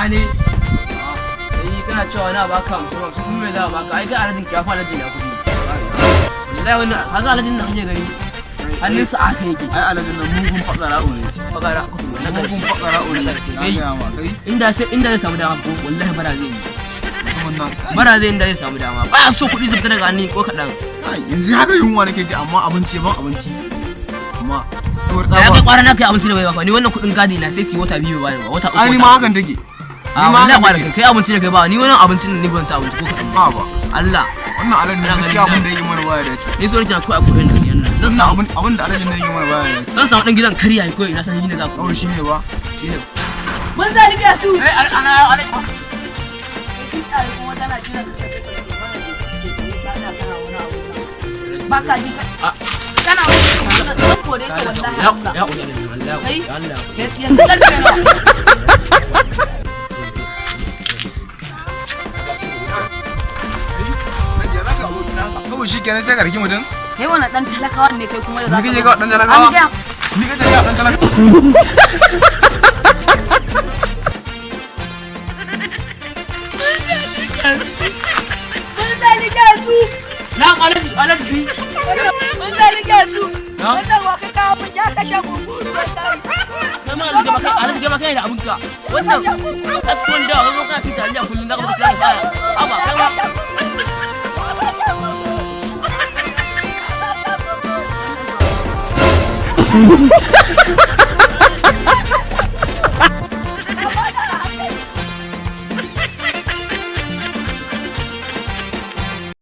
Sani. Eh, kana cewa na baka 50 50, kuma me za a baka? Ai kai alhajin ka fa alhaji na kuɗi. Wallahi wannan kaga alhajin da kake gani, hannunsa aka yake. Ai alhajin nan mugun fakara'u ne. Fakara na Mugun ƙarshe. fakara'u ne. Na ƙarshe. Na Kai. gaya ma kai. Inda sai inda zai samu dama ko, wallahi bara zai yi. Mutumin nan. Bara zai inda zai samu dama. Ba so kuɗi su fita daga hannun ko kaɗan. Kai, yanzu haka yunwa nake ji, amma abinci ban abinci. Amma saboda Da ya kai tsaba. kwara na kai abinci da bai baka ni, wannan kuɗin gadi na sai su yi wata 2 bai bani ba, wata 3. Ai ni ma hakan take. A Ni ma wallahi hakan kwara take. kai abinci da kai ba ni, wannan abincin ni ban ci abinci ko kaɗan ba. Ba ba. Allah. Wannan alhajin Ina ganin gaskiya abin da yake mana baya da ci. Ni so nake akwai a kuɗin da gidan nan. Zan Wannan samu abin da alhajin nan yake mana baya da ci. Zan samu ɗan gidan karya ko ina san ne za ku. Kawai shine ba. Shine. Mun za ni su. Eh, ana ana. Kuma tana jiran ka ka kana wani abu. Ba ka ji Ah. kana wani zan kore ka wallahi Ya Allah. ya wallahi. Kai? Allah. Yanzu karfe nawa? Najiya za ka aboki na haka. Kawai shi kenan sai ka riki mutum. Kai wani dan talakawan ne kai kuma da Ni zaka kake zo? ga dan talakawa? An gaya. Ni kake ga dan talakawa? Mun zalike su. Na alaji alaji. Mun zalike su. Na? Wannan wa ka kawo mun ya kashe gunguru wallahi. Kai ma alaji maka alaji kai ma kai da abinka. Wannan expo da wani lokaci taliya kullun zaka mutu kai fara. Aba kai ma. Ya kashe gunguru.